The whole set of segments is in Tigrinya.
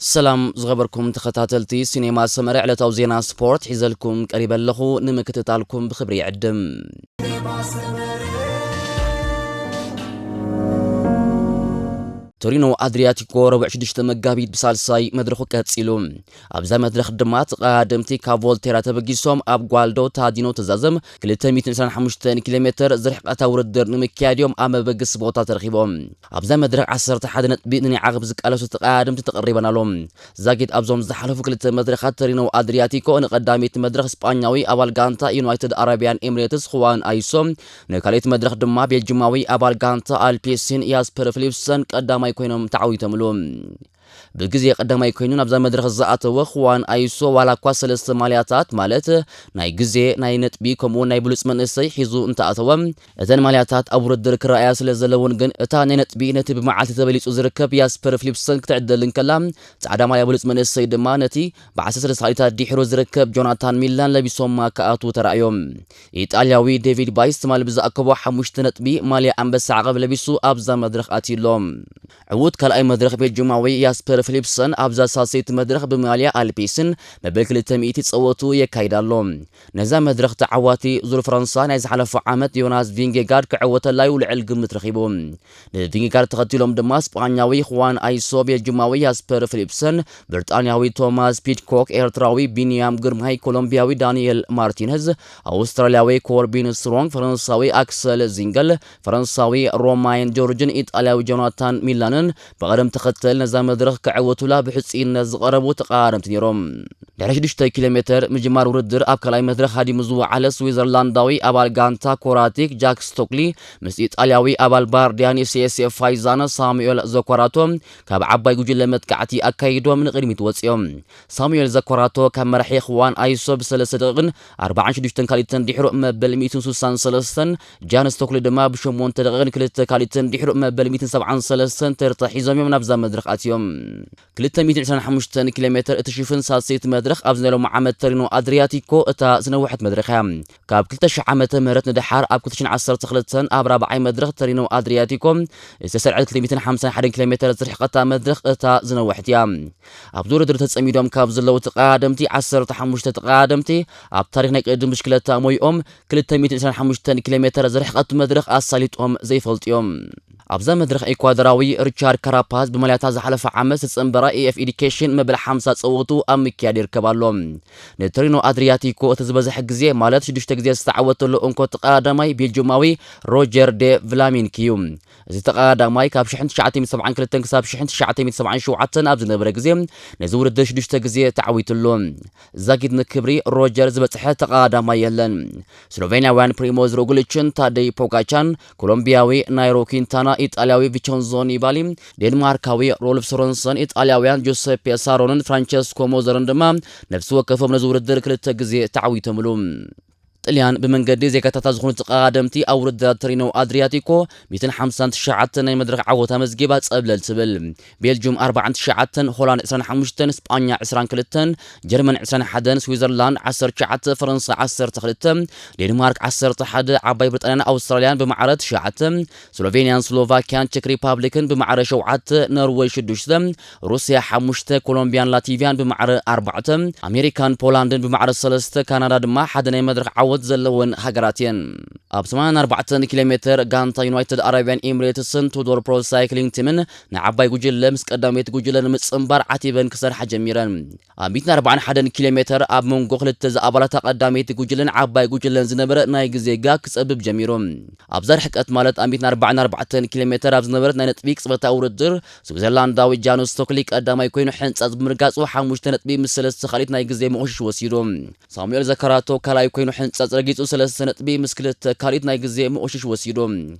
ሰላም ዝኸበርኩም ተኸታተልቲ ሲኔማ ሰመረ፣ ዕለታዊ ዜና ስፖርት ሒዘልኩም ቀሪበ ኣለኹ። ንምክትታልኩም ብኽብሪ ይዕድም። ቶሪኖ ኣድሪያቲኮ ረቡዕ ሽዱሽተ መጋቢት ብሳልሳይ መድረኹ ቀጺሉ። ኣብዛ መድረኽ ድማ ተቐዳደምቲ ካብ ቮልቴራ ተበጊሶም ኣብ ጓልዶ ታዲኖ ተዛዘም ክልተ ሚእትን ዕስራን ሓሙሽተን ኪሎ ሜትር ዝርሕቀታ ውድድር ንምክያድ እዮም ኣብ መበገሲ ቦታ ተረኺቦም። ኣብዛ መድረኽ ዓሰርተ ሓደ ነጥቢ ንናይ ዓቕብ ዝቃለሱ ተቐዳደምቲ ተቐሪበን ኣሎ። ዛጊድ ኣብዞም ዝሓለፉ ክልተ መድረኻት ቶሪኖ ኣድሪያቲኮ ንቐዳመይቲ መድረኽ ስጳኛዊ ኣባል ጋንታ ዩናይትድ ኣረቢያን ኤምሬትስ ኹዋን ኣይሶ፣ ንካልኣይቲ መድረኽ ድማ ቤልጅማዊ ኣባል ጋንታ ኣልፒሲን ያስፐር ፊሊፕሰን ቀዳማይ ኮይኖም ተዓዊቶምሉ። ብግዜ ቀዳማይ ኮይኑ ናብዛ መድረኽ ዝኣተወ ኹዋን ኣይሶ ዋላ እኳ ሰለስተ ማልያታት ማለት ናይ ግዜ፣ ናይ ነጥቢ ከምኡ ናይ ብሉጽ መንእሰይ ሒዙ እንተኣተወ፣ እተን ማልያታት ኣብ ውድድር ክረኣያ ስለ ዘለውን ግን እታ ናይ ነጥቢ ነቲ ብመዓልቲ ተበሊጹ ዝርከብ ያስፐር ፊሊፕሰን ክትዕደል እንከላ፣ ጻዕዳ ማልያ ብሉጽ መንእሰይ ድማ ነቲ ብዓሰርተ ሰለስተ ሳሊታት ድሒሩ ዝርከብ ጆናታን ሚላን ለቢሶማ ክኣትዉ ተራእዮም። ኢጣልያዊ ዴቪድ ባይስ ትማሊ ብዝኣከቦ ሓሙሽተ ነጥቢ ማልያ ኣንበሳ ዓቐብ ለቢሱ ኣብዛ መድረኽ ኣትዩ ኣሎ። ዕዉት ካልኣይ መድረኽ ቤልጅማዊ ያስፐር ፊሊፕሰን ኣብዛ ሳልሰይቲ መድረኽ ብማልያ ኣልፒስን መበል ክልተ ሚእቲ ጸወቱ የካይድ ኣሎ። ነዛ መድረኽ ተዓዋቲ ዙር ፈረንሳ ናይ ዝሓለፈ ዓመት ዮናስ ቪንጌጋርድ ክዕወተላ እዩ ልዕል ግምት ረኺቡ። ንቪንጌጋርድ ተኸቲሎም ድማ ስጳኛዊ ኹዋን ኣይሶ፣ ቤልጅማዊ ያስፐር ፊሊፕሰን፣ ብሪጣንያዊ ቶማስ ፒድኮክ፣ ኤርትራዊ ቢንያም ግርማይ፣ ኮሎምቢያዊ ዳንኤል ማርቲነዝ፣ ኣውስትራልያዊ ኮርቢን ስትሮንግ፣ ፈረንሳዊ ኣክሰል ዚንገል፣ ፈረንሳዊ ሮማይን ጆርጅን ኢጣልያዊ ጆናታን ሚላንን ብቐደም ተኸተል ነዛ መድረኽ ክዕወቱላ ብሕጽይነት ዝቐረቡ ተቐዳደምቲ ነይሮም። ድሕሪ ሽዱሽተ ኪሎ ሜትር ምጅማር ውድድር ኣብ ካልኣይ መድረኽ ሃዲሙ ዝወዓለ ስዊዘርላንዳዊ ኣባል ጋንታ ኮራቲክ ጃክ ስቶክሊ ምስ ኢጣልያዊ ኣባል ባርዲያን ሴሴ ፋይዛነ ሳሙኤል ዘኮራቶ ካብ ዓባይ ጉጅለ መጥቃዕቲ ኣካይዶም ንቕድሚት ወፂኦም። ሳሙኤል ዘኮራቶ ካብ መራሒ ኹዋን ኣይሶ ብሰለስተ ደቂቕን ኣርባዓን ሽዱሽተን ካልኢትን ድሕሩ መበል ሚእትን ስሳን ሰለስተን፣ ጃን ስቶክሊ ድማ ብሸሞንተ ደቂቕን ክልተ ካልኢትን ድሕሩ መበል ሚእትን ሰብዓን ሰለስተን ተርታ ሒዞም እዮም ናብዛ መድረኽ ኣትዮም። ክልተ ሚእትን ዕስራን ሓሙሽተን ኪሎ ሜትር እቲ ሽፍን ሳልሰይቲ መድረኽ ኣብዚ ናይ ሎሚ ዓመት ተሪኖ ኣድሪያቲኮ እታ ዝነውሐት መድረኽ እያ። ካብ ክልተ ሽሕ ዓመተ ምህረት ንደሓር ኣብ ክልተ ሽሕን ዓሰርተ ክልተን ኣብ ራብዓይ መድረኽ ተሪኖ ኣድሪያቲኮ ዝተሰርዐት ክልተ ሚእትን ሓምሳን ሓደን ኪሎ ሜትር ዝርሕቐታ መድረኽ እታ ዝነውሐት እያ። ኣብዚ ውድድር ተጸሚዶም ካብ ዘለዉ ተቐዳደምቲ ዓሰርተ ሓሙሽተ ተቐዳደምቲ ኣብ ታሪኽ ናይ ቅድድም ብሽክለታ ሞይኦም ክልተ ሚእትን ዕስራን ሓሙሽተን ኪሎ ሜትር ዝርሕቐት መድረኽ ኣሳሊጦም ዘይፈልጡ እዮም። ኣብዛ መድረኽ ኤኳዶራዊ ሪቻርድ ካራፓዝ ብማልያታ ዝሓለፈ ዓመት ዝተጸንበራ ኤኤፍ ኤዲኬሽን መበል ሓምሳ ጸወቱ ኣብ ምክያድ ይርከብ ኣሎ። ንቶሪኖ ኣድሪያቲኮ እቲ ዝበዝሐ ግዜ ማለት ሽዱሽተ ግዜ ዝተዓወተሉ እንኮ ተቐዳዳማይ ቤልጅማዊ ሮጀር ደ ቭላሚንክ እዩ። እዚ ተቐዳዳማይ ካብ ሽሕን ትሽዓተ ሚእትን ሰብዓን ክልተን ክሳብ ሽሕን ትሽዓተ ሚእትን ሰብዓን ሸውዓተን ኣብ ዝነበረ ግዜ ነዚ ውድድር ሽዱሽተ ግዜ ተዓዊትሉ። ዛጊድ ንክብሪ ሮጀር ዝበጽሐ ተቐዳዳማይ የለን። ስሎቬንያውያን ፕሪሞዝ ሮግሊችን ታደይ ፖጋቻን፣ ኮሎምቢያዊ ናይሮ ኪንታና፣ ኢጣልያዊ ቪቸንዞ ኒባሊ፣ ዴንማርካዊ ሮልፍ ሶረንሰን፣ ኢጣልያውያን ጆሴፔ ሳሮንን ፍራንቸስኮ ሞዘርን ድማ ነፍሲ ወከፎም ነዚ ውድድር ክልተ ግዜ ተዓዊቶምሉ። ጥልያን ብመንገዲ ዜጋታታ ዝኾኑ ተቐዳደምቲ ኣብ ውድድራት ተሪኖ ኣድሪያቲኮ ሚእትን ሓምሳን ትሽዓተን ናይ መድረኽ ዓወት ኣመዝጊባ ጸብለል ትብል። ቤልጁም ኣርባዓን ትሽዓተን፣ ሆላንድ ዕስራን ሓሙሽተን፣ ስጳኛ ዕስራን ክልተን፣ ጀርመን ዕስራን ሓደን፣ ስዊዘርላንድ ዓሰርተ ትሽዓተ፣ ፈረንሳ ዓሰርተ ክልተ፣ ዴንማርክ ዓሰርተ ሓደ፣ ዓባይ ብሪጣንያን ኣውስትራልያን ብማዕረ ትሽዓተ፣ ስሎቬንያን ስሎቫኪያን ቸክ ሪፓብሊክን ብማዕረ ሸውዓተ፣ ኖርወይ ሽዱሽተ፣ ሩስያ ሓሙሽተ፣ ኮሎምቢያን ላቲቪያን ብማዕረ ኣርባዕተ፣ ኣሜሪካን ፖላንድን ብማዕረ ሰለስተ፣ ካናዳ ድማ ሓደ ናይ መድረኽ ዓወት ዘለወን ሃገራት እየን። ኣብ ሰማንያን ኣርባዕተን ኪሎ ሜትር ጋንታ ዩናይትድ ኣረቢያን ኤሚሬትስን ቱዶር ፕሮ ሳይክሊንግ ቲምን ንዓባይ ጉጅለ ምስ ቀዳመይቲ ጉጅለ ንምጽንባር ዓቲበን ክሰርሓ ጀሚረን። ኣብ ሚእትን ኣርባዓን ሓደን ኪሎ ሜትር ኣብ መንጎ ክልተ ዝኣባላታ ቀዳመይቲ ጉጅለን ዓባይ ጉጅለን ዝነበረ ናይ ግዜ ጋግ ክጸብብ ጀሚሩ። ኣብዛ ርሕቀት ማለት ኣብ ሚእትን ኣርባዓን ኣርባዕተን ኪሎ ሜትር ኣብ ዝነበረት ናይ ነጥቢ ቅጽበታዊ ውድድር፣ ስዊዘርላንዳዊ ጃን ስቶክሊ ቀዳማይ ኮይኑ ሕንጻጽ ብምርጋጹ ሓሙሽተ ነጥቢ ምስ ሰለስተ ካልኢት ናይ ግዜ መቑሽሽ ወሲዱ። ሳሙኤል ዘካራቶ ካልኣይ ኮይኑ ሕንጻጽ ረጊጹ ሰለስተ ነጥቢ ምስ ክልተ ካልኢት ናይ ግዜ መቑሽሽ ወሲዱ።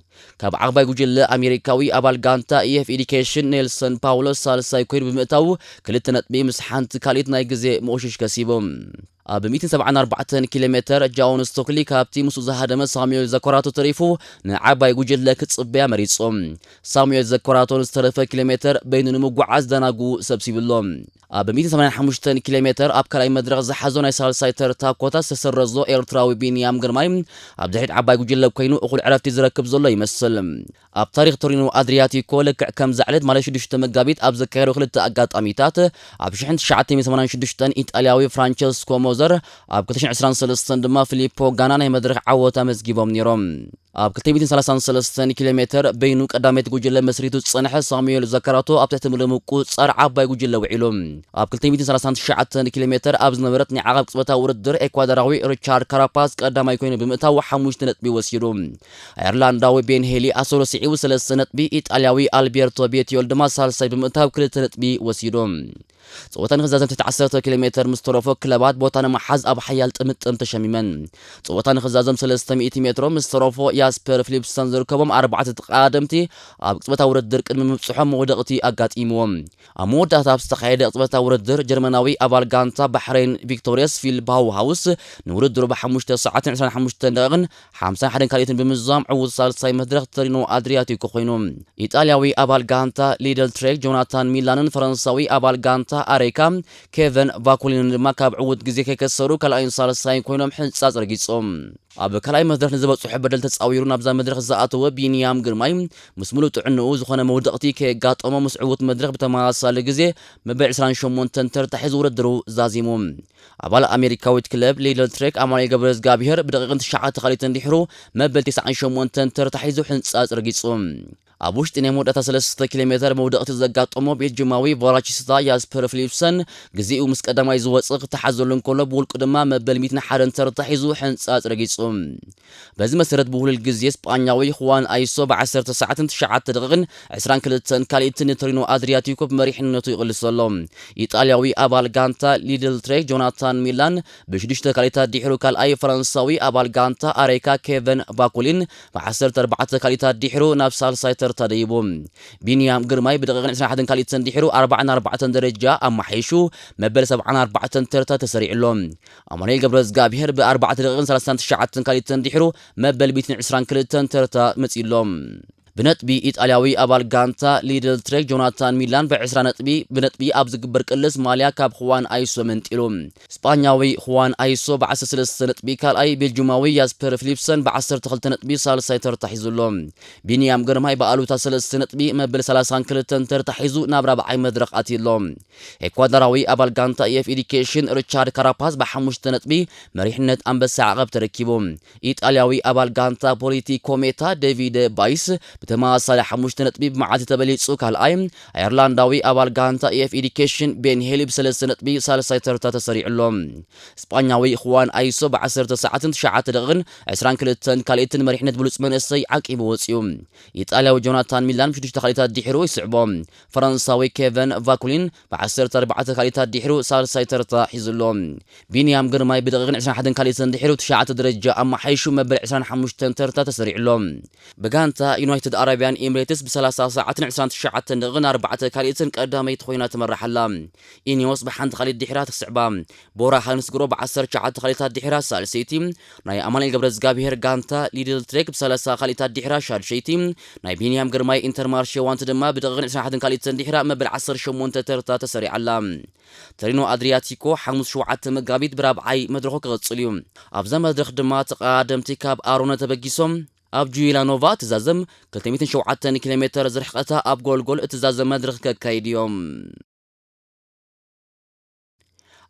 ካብ ዓባይ ጉጅለ ኣሜሪካዊ ኣባል ጋንታ ኢኤፍ ኤዲኬሽን ኔልሰን ፓውሎስ ሳልሳይ ኮይኑ ብምእታው ክልተ ነጥቢ ምስ ሓንቲ ካልኢት ናይ ግዜ መቑሽሽ ከሲቡ። ኣብ ሚእትን ሰብዓን ኣርባዕተን ኪሎ ሜትር ጃን ስቶክሊ ካብቲ ምስኡ ዝሃደመ ሳሙኤል ዘኮራቶ ተሪፉ ንዓባይ ጉጅለ ክጽበያ መሪጹ። ሳሙኤል ዘኮራቶ ንዝተረፈ ኪሎ ሜትር በይኑ ንምጉዓዝ ዳናጉ ሰብሲቡ ኣሎ። ኣብ ሚእትን ሰማንያን ሓሙሽተን ኪሎ ሜተር ኣብ ካልኣይ መድረኽ ዝሓዞ ናይ ሳልሳይ ተርታ ኮታ ዝተሰረዞ ኤርትራዊ ቢንያም ግርማይ፣ ኣብ ድሕሪት ዓባይ ጉጅለ ኮይኑ እኹል ዕረፍቲ ዝረክብ ዘሎ ይመስል። ኣብ ታሪኽ ቶሪኖ ኣድሪያቲኮ፣ ልክዕ ከምዛ ዕለት ማለት ሽዱሽተ መጋቢት ኣብ ዘካየዶ ክልተ ኣጋጣሚታት፣ ኣብ ሽሕን ትሽዓተ ሚእትን ሰማንያን ሽዱሽተን ኢጣልያዊ ፍራንቸስኮ ሞዘር፣ ኣብ ክልተ ሽሕን ዕስራን ሰለስተን ድማ ፊሊፖ ጋና ናይ መድረኽ ዓወት ኣመዝጊቦም ነይሮም። ኣብ ክልተ ሚእትን ሰላሳን ሰለስተን ኪሎ ሜተር በይኑ ቀዳመይቲ ጉጅለ መስሪቱ ዝጸንሐ ሳሙኤል ዘካራቶ ኣብ ትሕቲ ምሉእ ምቁጽጻር ዓባይ ጉጅለ ውዒሉ። ኣብ ክልተ ሚእትን ሰላሳን ትሽዓተን ኪሎ ሜተር ኣብ ዝነበረት ናይ ዓቐብ ቅጽበታዊ ውድድር ኤኳዶራዊ ሪቻርድ ካራፓዝ ቀዳማይ ኮይኑ ብምእታው ሓሙሽተ ነጥቢ ወሲዱ። ኣየርላንዳዊ ቤን ሄሊ ኣሰሩ ስዒቡ ሰለስተ ነጥቢ፣ ኢጣልያዊ ኣልቤርቶ ቤቲዮል ድማ ሳልሳይ ብምእታው ክልተ ነጥቢ ወሲዱ። ጸወታ ንኽዛዘም ትሕቲ ዓሰርተ ኪሎ ሜተር ምስ ተረፎ ክለባት ቦታ ንምሓዝ ኣብ ሓያል ጥምጥም ተሸሚመን። ጸወታ ንኽዛዘም ሰለስተ ሚእቲ ሜትሮ ምስ ተረፎ ያስፐር ፊሊፕሰን ዝርከቦም ኣርባዕተ ተቐዳደምቲ ኣብ ቅጽበታዊ ውድድር ቅድሚ ምብጽሖም መውደቕቲ ኣጋጢምዎም። ኣብ መወዳእታ ኣብ ዝተኻየደ ቅጽበታዊ ውድድር ጀርመናዊ ኣባል ጋንታ ባሕሬን ቪክቶሪየስ ፊል ባውሃውስ ንውድድሩ ብሓሙሽተ ሰዓትን ዕስራን ሓሙሽተን ደቂቕን ሓምሳን ሓደን ካልኢትን ብምዝዛም ዕዉት ሳልሳይ መድረኽ ተሪኖ ኣድሪያቲኮ ኮይኑ። ኢጣልያዊ ኣባል ጋንታ ሊደል ትሬክ ጆናታን ሚላንን ፈረንሳዊ ኣባል ጋንታ ኣሬካ ኬቨን ቫኩሊንን ድማ ካብ ዕዉት ግዜ ከይከሰሩ ካልኣይን ሳልሳይን ኮይኖም ሕንጻጽ ረጊጾም። ኣብ ካልኣይ መድረኽ ንዝበጽሖ በደል ተጻዊሩ ናብዛ መድረኽ ዝኣተወ ቢንያም ግርማይ ምስ ሙሉእ ጥዕንኡ ዝኾነ መውደቕቲ ከየጋጠሞ ምስ ዕዉት መድረኽ ብተመሳሳሊ ግዜ መበል ዕስራን ሸሞንተን ተርታ ሒዙ ውድድሩ ዛዚሙ። ኣባል ኣሜሪካዊት ክለብ ሊደል ትሬክ ኣማኑኤል ገብረ እግዚኣብሔር ብደቂቕን ትሽዓተ ካልኢትን ድሕሩ መበል ተስዓን ሸሞንተን ተርታ ሒዙ ሕንጻጽ ረጊጹ። ኣብ ውሽጢ ናይ መወዳእታ ሰለስተ ኪሎ ሜተር መውደቕቲ ዘጋጠሞ ቤልጅማዊ ቮላቺስታ ያስፐር ፊሊፕሰን ግዜኡ ምስ ቀዳማይ ዝወጽእ ክተሓዘሉ እንከሎ ብውልቁ ድማ መበል ሚእትን ሓደን ተርታ ሒዙ ሕንጻጽ ረጊጹ። በዚ መሰረት ብውህሉል ግዜ ስጳኛዊ ሁዋን ኣይሶ ብዓሰርተ ሰዓትን ትሽዓተ ደቂቕን ዕስራን ክልተን ካልኢትን ንቶሪኖ ኣድሪያቲኮ ብመሪሕነቱ ይቕልሶ ኣሎ። ኢጣልያዊ ኣባል ጋንታ ሊድል ትሬክ ጆናታን ሚላን ብሽዱሽተ ካልኢታት ድሕሩ ካልኣይ፣ ፈረንሳዊ ኣባል ጋንታ ኣሬካ ኬቨን ቫኩሊን ብዓሰርተ ኣርባዕተ ካልኢታት ድሕሩ ናብ ሳልሳይ ተርታ ደይቡ። ቢንያም ግርማይ ብደቂቕን ዕስራን ሓደን ካልኢትን ድሕሩ ኣርባዓን ኣርባዕተን ደረጃ ኣማሓይሹ መበል ሰብዓን ኣርባዕተን ተርታ ተሰሪዑ ኣሎ። ኣማኑኤል ገብረ እግዚኣብሔር ብኣርባዕተ ደቂቕን ሰላሳን ትሽዓተን ካልኢትን ድሕሩ መበል ሚእትን ዕስራን ክልተን ተርታ መጺኡ ኣሎ። ብነጥቢ ኢጣልያዊ ኣባል ጋንታ ሊድል ትሬክ ጆናታን ሚላን ብዕስራ ነጥቢ ብነጥቢ ኣብ ዝግበር ቅልስ ማልያ ካብ ሁዋን ኣይሶ መንጢሉ። ስጳኛዊ ሁዋን ኣይሶ ብዓሰርተ ሰለስተ ነጥቢ ካልኣይ፣ ቤልጁማዊ ያስፐር ፊሊፕሰን ብዓሰርተ ክልተ ነጥቢ ሳልሳይ ተርታ ሒዙ ኣሎ። ቢንያም ግርማይ ብኣሉታ ሰለስተ ነጥቢ መበል ሰላሳን ክልተን ተርታ ሒዙ ናብ ራብዓይ መድረኽ ኣትዩ ኣሎ። ኤኳዶራዊ ኣባል ጋንታ ኤፍ ኤዲኬሽን ሪቻርድ ካራፓዝ ብሓሙሽተ ነጥቢ መሪሕነት ኣንበሳ ዓቐብ ተረኪቡ። ኢጣልያዊ ኣባል ጋንታ ፖሊቲ ኮሜታ ዴቪድ ባይስ ብተመሳሳሊ ሓሙሽተ ነጥቢ ብመዓልቲ ተበሊጹ ካልኣይ፣ ኣየርላንዳዊ ኣባል ጋንታ ኤፍ ኤዲኬሽን ቤን ሄሊ ብሰለስተ ነጥቢ ሳልሳይ ተርታ ተሰሪዑ ኣሎ። ስጳኛዊ ሁዋን ኣይሶ ብዓሰርተ ሰዓትን ትሽዓተ ደቂቕን ዕስራን ክልተን ካልኢትን መሪሕነት ብሉጽ መንእሰይ ዓቂቡ ወጺኡ። ኢጣልያዊ ጆናታን ሚላን ብሽዱሽተ ካልኢታት ድሒሩ ይስዕቦ። ፈረንሳዊ ኬቨን ቫኩሊን ብዓሰርተ ኣርባዕተ ካልኢታት ድሒሩ ሳልሳይ ተርታ ሒዙ ኣሎ። ቢንያም ግርማይ ብደቂቕን ዕስራን ሓደን ካልኢትን ድሒሩ ትሽዓተ ደረጃ ኣመሓይሹ መበል ዕስራን ሓሙሽተን ተርታ ተሰሪዑ ኣሎ። ብጋንታ ዩናይትድ ኣረብያን ኤምሬትስ ብሰላሳ ሰዓትን ዕስራን ትሽዓተን ደቂቕን ኣርባዕተ ካልኢትን ቀዳመይቲ ኮይና ትመርሕ ኣላ። ኢኒዮስ ብሓንቲ ካልኢት ድሒራ ትስዕባ። ቦራ ሃንስግሮ ብዓሰርተ ትሽዓተ ካልኢታት ድሒራ ሳልሰይቲ፣ ናይ ኣማኑኤል ገብረ እግዚኣብሔር ጋንታ ሊድል ትሬክ ብሰላሳ ካልኢታት ድሒራ ሻድሸይቲ፣ ናይ ቢንያም ግርማይ ኢንተርማርሼ ዋንቲ ድማ ብደቂቕን ዕስራን ሓደን ካልኢትን ድሒራ መበል ዓሰርተ ሸሞንተ ተርታ ተሰሪዓ ኣላ። ተሪኖ ኣድሪያቲኮ ሓሙስ ሸውዓተ መጋቢት ብራብዓይ መድረኹ ክቕጽል እዩ። ኣብዛ መድረኽ ድማ ተቐዳደምቲ ካብ ኣሮነ ተበጊሶም ኣብ ጁይላኖቫ ትዛዘም ክልተ ሚእትን ሸውዓተን ኪሎ ሜተር ዝርሕቐታ ኣብ ጎልጎል እትዛዘም መድረኽ ከካይድ እዮም።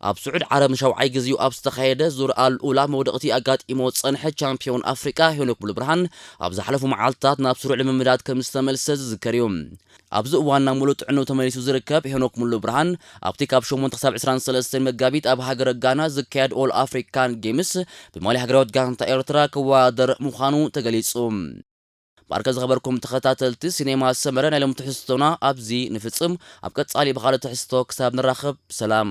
ኣብ ስዑድ ዓረብ ንሻውዓይ ግዜኡ ኣብ ዝተኻየደ ዙር ኣል ኡላ መውደቕቲ ኣጋጢሞ ዝጸንሐ ቻምፒዮን ኣፍሪቃ ሄኖክ ሙሉብርሃን ኣብ ዝሓለፉ መዓልትታት ናብ ስሩዕ ልምምዳት ከም ዝተመልሰ ዝዝከር እዩ። ኣብዚ እዋን ናብ ሙሉእ ጥዕንኡ ተመሊሱ ዝርከብ ሄኖክ ሙሉብርሃን ኣብቲ ካብ ሸሞንተ ክሳብ ዕስራን ሰለስተን መጋቢት ኣብ ሃገረ ጋና ዝካየድ ኦል ኣፍሪካን ጌምስ ብማልያ ሃገራዊት ጋንታ ኤርትራ ክወዳደር ምዃኑ ተገሊጹ። እምበኣርከ ዝኸበርኩም ተኸታተልቲ ሲኔማ ሰመረ ናይ ሎሚ ትሕዝቶና ኣብዚ ንፍጽም። ኣብ ቀጻሊ ብኻልእ ትሕዝቶ ክሳብ ንራኸብ ሰላም።